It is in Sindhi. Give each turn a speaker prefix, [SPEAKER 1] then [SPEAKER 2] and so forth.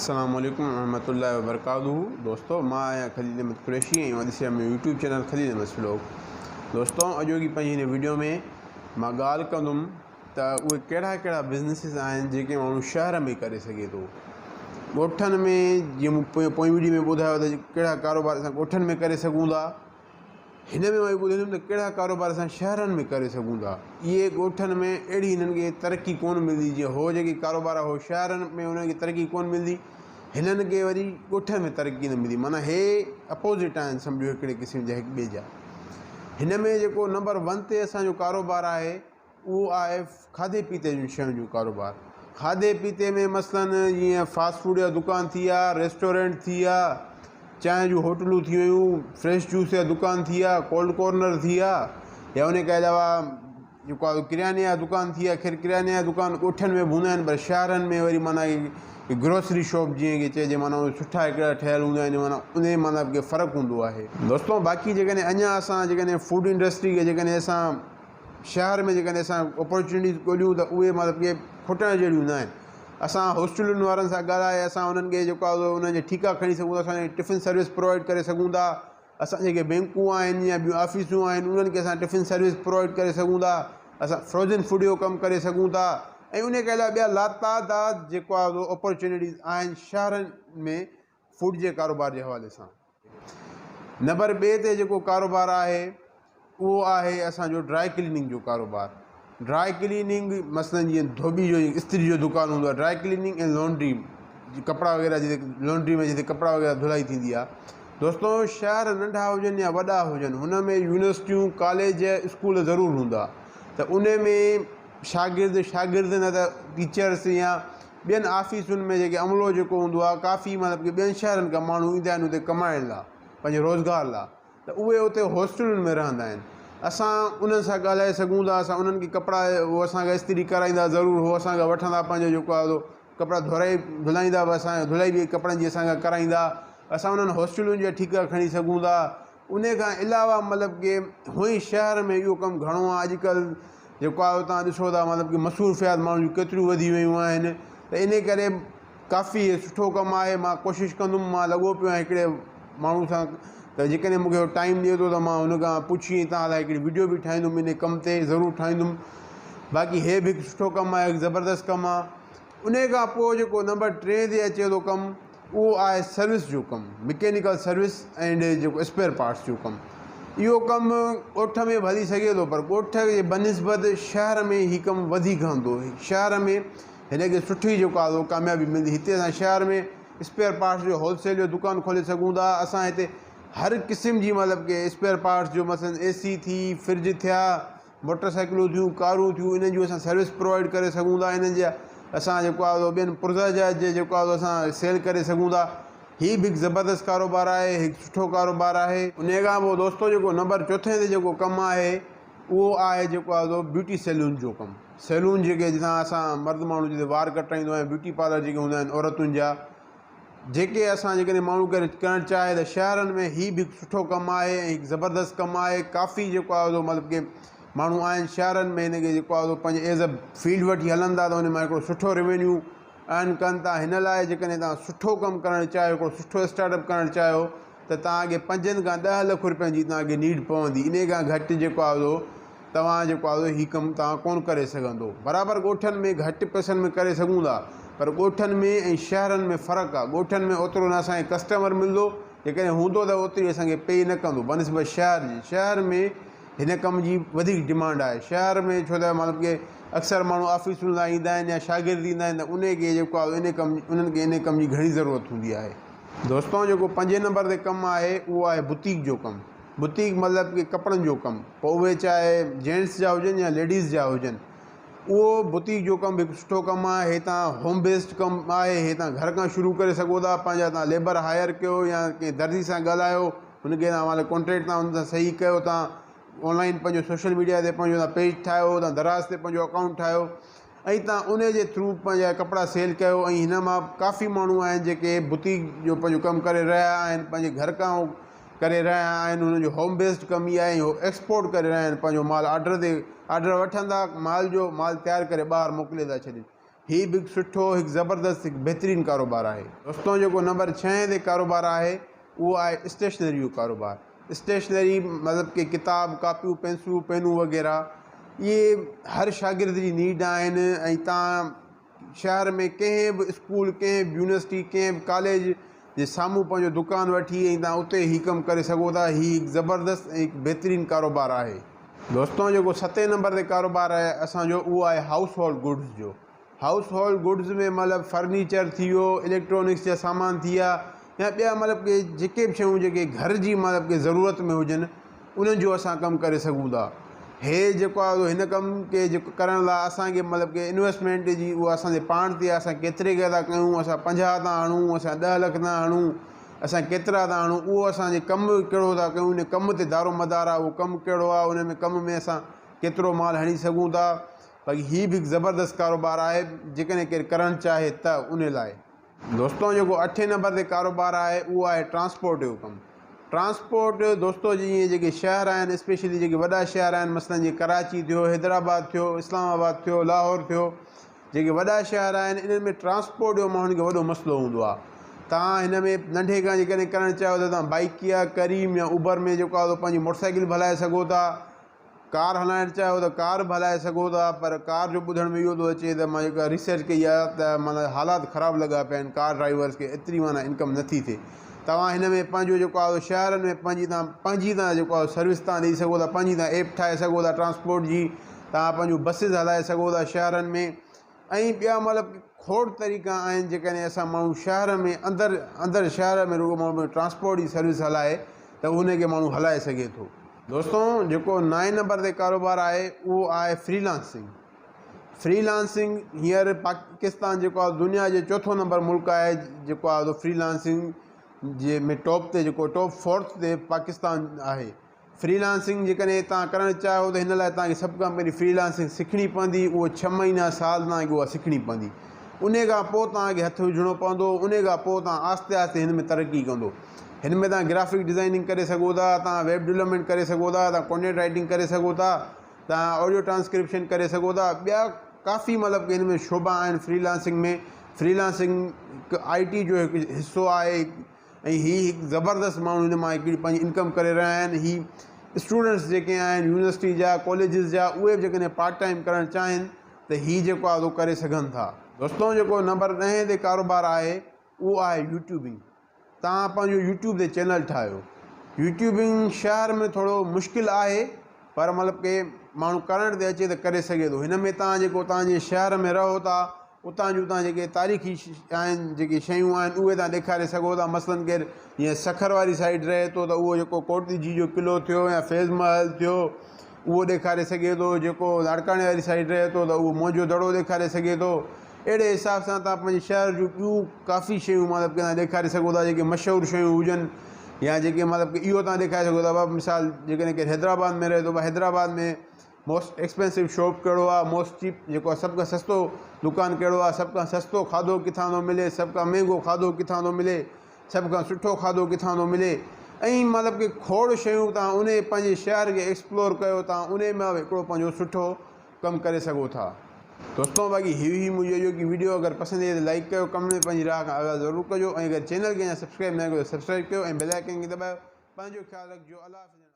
[SPEAKER 1] السلام عليڪم ورحمة الله وبرڪاته دوستو مان آهيان خليل احمد قريشي ۽ اوهان ڏسي رهيا آهيو YouTube channel Khalil Ahmed vlog. دوستو اڄوڪي پنهنجي هن ويڊيو ۾ مان ڳالهه ڪندم ته اهي ڪهڙا ڪهڙا بزنسز آهن جيڪي ماڻهو شهر ۾ ڪري سگهي ٿو. ڳوٺن ۾ جيئن مون پوئين ويڊيو ۾ ٻڌايو ته ڪهڙا ڪاروبار اسان ڳوٺن ۾ ڪري سگهون ٿا، هن ۾ مان اهو ٻڌائيندم ته ڪهڙا ڪاروبار اسان شهرن ۾ ڪري سگهون ٿا. اهي ڳوٺن ۾ اهڙي هنن کي ترقي ڪونه ملندي جيئن هو جيڪي ڪاروبار هو شهرن ۾ انهن کي ترقي ڪونه ملندي، هنن کي وري ڳوٺن ۾ ترقي نه ملندي. معنيٰ هي اپوزٽ آهن سمجهو هڪڙي قسم جا هڪ ٻئي جا. هن ۾ جيڪو نمبر ون تي اسان جو ڪاروبار آهي اهو آهي کاڌي پيتي جون شين جو ڪاروبار. کاڌي پيتي ۾ مثلاً جيئن فاسٽ فوڊ جا دڪان ٿي ويا، ريسٽورنٽ ٿي ويا، چانهه جون هوٽلون ٿي ويون، فريش جوس جا دڪان ٿي ويا، ڪولڊ ڪارنر ٿي ويا يا ان کان علاوه جيڪو آهي ڪرياني جا دڪان ٿي ويا. خير ڪرياني جا دڪان ڳوٺن ۾ به هوندا آهن پر شهرن ۾ وري معنيٰ گروسري شاپ جيئن ڪي چئجي معنيٰ اهي سٺا هڪڙا ٺهيل هوندا آهن معنيٰ ان معنيٰ ڪي فرق هوندو آهي. دوستو باقي جيڪڏهن اڃا اسان جيڪڏهن فوڊ انڊسٽري کي جيڪڏهن اسان شهر ۾ جيڪڏهن اسان اپورچونيٽيز ڳوليون ته اهي مطلب ڪي کٽڻ جهڙيون نه آهن. اسان هاسٽلن وارن سان ڳالهائي اسان انهن کي جيڪو آهي انهن جي ٺيڪا کڻي سگهون ٿا، اسان جي ٽفن سروس پرووائيڊ ڪري سگهون ٿا. اسان جيڪي بينڪون آهن يا ٻيون آفيسون آهن انهن کي اسان ٽفن سروس پرووائيڊ ڪري سگهون ٿا. اسان فروزن فوڊ جو ڪم ڪري سگهون ٿا ۽ ان کان علاوه ٻيا لاتعداد جيڪو آهي اپورچونيٽيز آهن شهرن ۾ فوڊ جي ڪاروبار جي حوالي سان. نمبر ٻئي تي جيڪو ڪاروبار آهي اهو آهي اسان جو ڊرائي ڪليننگ جو ڪاروبار. ڊرائي ڪليننگ مثلاً جيئن ڌوٻي جو استري جو دڪان هوندو آهي، ڊرائي ڪليننگ ۽ لانڊري ڪپڙا وغيره جتي لانڊري ۾ جتي ڪپڙا وغيره ڌلائي ٿيندي آهي. دوستو شهر ننڍا هجن يا وڏا هجن هن ۾ يونيورسٽيون، ڪاليج، اسڪول ضرور هوندا ته ان ۾ شاگرد، شاگرد نه ته ٽيچرس يا ٻين آفيسن ۾ جيڪي عملو جيڪو هوندو آهي ڪافي مطلب ڪي ٻين شهرن کان ماڻهو ايندا آهن اتي ڪمائڻ لاء پنهنجي روزگار لاء ته اهي اتي هاسٽلن ۾ رهندا آهن اسان انهن سان ڳالهائي سگهون ٿا اسان انهن کي ڪپڙا هو اسان کان استري ڪرائيندا ضرور هو اسان کان وٺندا پنهنجو جيڪو آهي سو ڪپڙا ڌورائي ڌلائيندا به اسان ڌلائي به ڪپڙن جي اسان کان ڪرائيندا اسان انهن هاسٽلن جا ٺيڪا کڻي سگهون ٿا ان کان علاوه مطلب ڪي هونئن شهر ۾ اهو ڪم گهڻو آهي اڄڪلهه جيڪو آهي تان ڏسو ٿا مطلب ڪي مصروفيات ماڻهن جون ڪيتريون وڌي ويون آهن ته ان ڪري ڪافي هي سٺو ڪم آهي مان ڪوشش ڪندم مان لڳو پيو آهيان هڪڙي ماڻهو سان ته جيڪڏهن مونکي ٽائيم ڏئي ٿو ته مان هن کان پڇي ۽ تان لاء هڪڙي ويڊيو به ٺاهيندم ان ڪم تي ضرور ٺاهيندم باقي هي به هڪ سٺو ڪم آهي هڪ زبردست ڪم آهي انهيء کان پوء جيڪو نمبر ٽئين تي اچي ٿو ڪم اهو آهي سروس جو ڪم، مڪينيڪل سروس اينڊ جيڪو اسپيئر پارٽس جو ڪم. اهو ڪم ڳوٺ ۾ به هلي سگهي ٿو پر ڳوٺ جي بنسبت شهر ۾ هي ڪم وڌيڪ هلندو. شهر ۾ هن کي سٺي جيڪو آهي سو ڪاميابي ملندي. هتي اسان شهر ۾ اسپيئر پارٽس جو هول سيل جو دڪان کولي سگهون ٿا. اسان هتي هر قسم جي مطلب ڪي اسپيئر پارٽس جو مثلاً اي سي ٿي، فرج ٿيا، موٽر سائيڪلون ٿيون، ڪارون ٿيون، انهن جون اسان سروس پرووائيڊ ڪري سگهون ٿا. انهن جا اسان جيڪو آهي سو ٻين پرزا جات جي جيڪو آهي سو اسان سيل ڪري سگهون ٿا. هي به هڪ زبردست ڪاروبار آهي، هڪ سٺو ڪاروبار آهي. انهيء کان پوء دوستو جيڪو نمبر چوٿين تي جيڪو ڪم آهي اهو آهي جيڪو آهي سو بيوٽي سيلون جو ڪم. سيلون جيڪي جتان اسان مرد ماڻهو جتي وار ڪٽرائيندو آهي، بيوٽي پارلر جيڪي هوندا آهن عورتن جا، جيڪي اسان جيڪڏهن ماڻهو ڪري ڪرڻ چاهي ته شهرن ۾ هي به هڪ سٺو ڪم آهي ۽ هڪ زبردست ڪم آهي. ڪافي جيڪو آهي سو مطلب ڪي ماڻهو آهن شهرن ۾ هن کي جيڪو آهي سو پنهنجي ايز اي فيلڊ وٺي هلن ٿا ته ان مان هڪڙو سٺو ريونيو ارن ڪن ٿا. هن لاء جيڪڏهن توهان سٺو ڪم ڪرڻ چاهيو، هڪڙو سٺو اسٽارٽ اپ ڪرڻ چاهيو ته توهان کي پنجن کان 10 لک روپين جي توهان کي نيڊ پوندي. انهي کان گهٽ جيڪو آهي سو توهان جيڪو آهي هي ڪم توهان ڪونه ڪري سگهندو. برابر ڳوٺن ۾ گهٽ پئسن ۾ ڪري سگهون ٿا پر ڳوٺن ۾ ۽ شهرن ۾ فرق آهي. ڳوٺن ۾ اوترو نه اسان کي ڪسٽمر ملندو، جيڪڏهن هوندو ته اوتري اسان کي پي نه ڪندو بنسبت شهر جي. شهر ۾ هن ڪم جي وڌيڪ ڊمانڊ آهي. شهر ۾ ڇو ته مطلب ڪي اڪثر ماڻهو آفيسن لاء ايندا آهن يا شاگرد ايندا آهن ته انهي کي جيڪو آهي انهي ڪم انهن کي انهي ڪم جي گهڻي ضرورت هوندي آهي. دوستو جيڪو پنجين نمبر تي ڪم آهي اهو آهي بوتيڪ جو ڪم. بوتيڪ مطلب ڪي ڪپڙن جو ڪم، پوء اهي چاهي جينٽس جا هجن يا ليڊيز جا هجن، اهو بوتيڪ جو ڪم به هڪ سٺو ڪم آهي. هي تان هوم بيسڊ ڪم آهي، هي تان گهر کان شروع ڪري سگهو ٿا. پنهنجا تان ليبر هائر ڪيو يا ڪنهن درزي سان ڳالهايو، هن کي تان مطلب ڪانٽريڪٽ تان هن سان صحيح ڪيو، تان آنلائن پنهنجو سوشل ميڊيا تي پنهنجو تان پيج ٺاهيو، تان دراز تي پنهنجو اڪائونٽ ٺاهيو ۽ تان ان جي ٿرو پنهنجا ڪپڙا سيل ڪيو. ۽ هن مان ڪافي ماڻهو آهن جيڪي بوتيڪ جو پنهنجو ڪم ڪري رهيا آهن، پنهنجي گهر کان ڪري رهيا آهن. انهن جو هوم بيسڊ ڪم ئي آهي ۽ هو ايڪسپورٽ ڪري رهيا آهن. پنهنجو مال آرڊر تي آرڊر وٺن ٿا مال جو، مال تيار ڪري ٻاهر موڪلي ٿا ڇڏين. هي به هڪ سٺو، هڪ زبردست، هڪ بهترين ڪاروبار آهي. دوستو جيڪو نمبر ڇهين تي ڪاروبار آهي اهو آهي اسٽيشنري جو ڪاروبار. اسٽيشنري مطلب ڪي ڪتاب، ڪاپيون، پينسلون، پينون وغيره اهي هر شاگرد جي نيڊ آهن ۽ تان شهر ۾ ڪنهن به اسڪول، ڪنهن به يونيورسٽي، ڪنهن به ڪاليج جي سامهون پنهنجو دڪان وٺي ۽ توهان اتي هي ڪم ڪري سگهو ٿا. هي هڪ زبردست ۽ هڪ بهترين ڪاروبار آهي. دوستو جيڪو ستين نمبر تي ڪاروبار آهي اسان جو اهو آهي هائوس هولڊ گڊز جو. هائوس هولڊ گڊز ۾ مطلب فرنيچر ٿي ويو، اليڪٽرانڪس جا سامان ٿي ويا يا ٻيا مطلب ڪي جيڪي به شيون جيڪي گهر جي مطلب ڪي ضرورت ۾ هجن انهن جو اسان ڪم ڪري سگهون ٿا. هي جيڪو آهي هن ڪم کي جيڪو ڪرڻ لاء اسان کي مطلب ڪي انويسٽمينٽ جي اها اسان جي پاڻ تي آهي اسان ڪيتري ڪي ٿا ڪيون اسان 50 ٿا هڻون اسان 10 لک ٿا هڻون اسان ڪيترا ٿا هڻون اهو اسان جي ڪم ڪهڙو ٿا ڪيون ان ڪم تي دارو مدار آهي اهو ڪم ڪهڙو آهي ان ۾ ڪم ۾ اسان ڪيترو مال هڻي سگهون ٿا. باقي هي به هڪ زبردست ڪاروبار آهي جيڪڏهن ڪير ڪرڻ چاهي ته ان لاء. دوستو جيڪو اٺين نمبر تي ڪاروبار آهي اهو آهي ٽرانسپورٽ جو ڪم. ٽرانسپورٽ دوستو جيئن جيڪي شهر آهن اسپيشلي جيڪي وڏا شهر آهن مثلاً جيئن ڪراچي ٿيو، حيدرآباد ٿيو، اسلام آباد ٿيو، لاهور ٿيو، جيڪي وڏا شهر آهن انهن ۾ ٽرانسپورٽ جو ماڻهن کي وڏو مسئلو هوندو آهي. توهان هن ۾ ننڍي کان جيڪڏهن ڪرڻ چاهيو ته توهان بائيڪ يا ڪريم يا اوبر ۾ جيڪو آهي سو پنهنجي موٽر سائيڪل به هلائي سگهو ٿا. ڪار هلائڻ چاهيو ته ڪار به هلائي سگهو ٿا پر ڪار جو ٻڌڻ ۾ اهو ٿو اچي ته مان جيڪا ريسرچ ڪئي آهي ته معنيٰ حالات خراب لڳا پيا آهن ڪار ڊرائيورس کي ايتري معنيٰ انڪم نٿي ٿئي. توهان هن ۾ پنهنجو جيڪو آهي شهرن ۾ پنهنجي توهان پنهنجي توهان جيڪو آهي سروس توهان ڏئي سگهو ٿا پنهنجي توهان ايپ ٺاهي سگهو ٿا ٽرانسپورٽ جي توهان پنهنجون بسز هلائي سگهو ٿا شهرن ۾ ۽ ٻيا مطلب کوڙ طريقا آهن جيڪڏهن اسان ماڻهو شهر ۾ اندر اندر شهر ۾ رڳو ماڻهو ٽرانسپورٽ جي سروس هلائي ته ان کي ماڻهو هلائي سگهي ٿو. دوستو جيڪو نائين نمبر تي ڪاروبار آهي اهو آهي فري لانسنگ. فري لانسنگ هينئر پاڪستان جيڪو آهي دنيا جو چوٿون نمبر ملڪ آهي جيڪو آهي فري لانسنگ جي ۾ ٽاپ تي جيڪو ٽاپ فورٿ تي پاڪستان آهي. فري لانسنگ جيڪڏهن توهان ڪرڻ چاهيو ته هن لاء توهان کي سڀ کان پهرين فري لانسنگ سکڻي پوندي اهو 6 مهينا سال توهان کي اها سکڻي پوندي ان کان پوء توهان کي هٿ وجهڻو پوندو ان کان پوء توهان آهستي آهستي هن ۾ ترقي ڪندو. هن ۾ توهان گرافڪ ڊزائننگ ڪري سگهو ٿا، توهان ويب ڊولپمينٽ ڪري سگهو ٿا، توهان ڪونٽينٽ رائٽنگ ڪري سگهو ٿا، توهان آڊيو ٽرانسڪرپشن ڪري سگهو ٿا، ٻيا ڪافي مطلب هن ۾ شعبا آهن فري لانسنگ ۾. فري لانسنگ هڪ آء ٽي جو هڪ حصو آهي. ۽ هي هڪ زبردست ماڻهو هن مان هڪڙي پنهنجي انڪم ڪري رهيا آهن. هي اسٽوڊنٽس جيڪي آهن يونيورسٽي جا ڪاليجز جا اهي به جيڪڏهن پارٽ ٽائيم ڪرڻ چاهين ته هي جيڪو آهي سو ڪري سگهن ٿا. دوستو جيڪو نمبر ڏهين تي ڪاروبار آهي اهو آهي يوٽيوبنگ. توهان پنهنجو يوٽيوب تي چينل ٺاهيو. يوٽيوبنگ شهر ۾ ٿورو مشڪل آهي پر مطلب ڪي ماڻهو ڪرڻ تي اچي ته ڪري سگهي ٿو. هن ۾ توهان جيڪو توهان جي شهر ۾ رهو ٿا اتان جون تان جيڪي تاريخي آهن جيڪي شيون آهن اهي تان ڏيکاري سگهو ٿا. مثلاً ڪير جيئن سکر واري سائيڊ رهي ٿو ته اهو جيڪو ڪوٽ ڏيجي جو قلعو ٿيو يا فيض محل ٿيو اهو ڏيکاري سگهي ٿو. جيڪو لاڙڪاڻي واري سائيڊ رهي ٿو ته اهو موهن جو دڙو ڏيکاري سگهي ٿو. اهڙي حساب سان تان پنهنجي شهر جون ٻيون ڪافي شيون مطلب ڪي تان ڏيکاري سگهو ٿا جيڪي مشهور شيون هجن يا جيڪي مطلب ڪي اهو تان ڏيکاري سگهو ٿا. مثال جيڪڏهن ڪير حيدرآباد ۾ رهي ٿو حيدرآباد ۾ موسٽ ايڪسپينسو شاپ ڪهڙو آهي، موسٽ چيپ جيڪو آهي سڀ کان سستو دڪان ڪهڙو آهي، سڀ کان سستو کاڌو ڪٿان ٿو ملي، سڀ کان مهنگو کاڌو ڪٿان ٿو ملي، سڀ کان سٺو کاڌو ڪٿان ٿو ملي ۽ مطلب ڪي کوڙ شيون تان انهي پنهنجي شهر کي ايڪسپلور ڪيو تان انهي مان به هڪڙو پنهنجو سٺو ڪم ڪري سگهو ٿا. دوستو باقي هي هئي منهنجي اڄوڪي وڊيو اگر پسند آئي ته لائيڪ ڪيو ڪمينٽ ۾ پنهنجي راء کان آگاهه ضرور ڪجو ۽ اگر چينل کي اڃا سبسڪرائب نه ڪيو ته سبسڪرائب ڪيو ۽ بيل آئيڪن کي دٻايو پنهنجو خيال رکجو الله حافظ.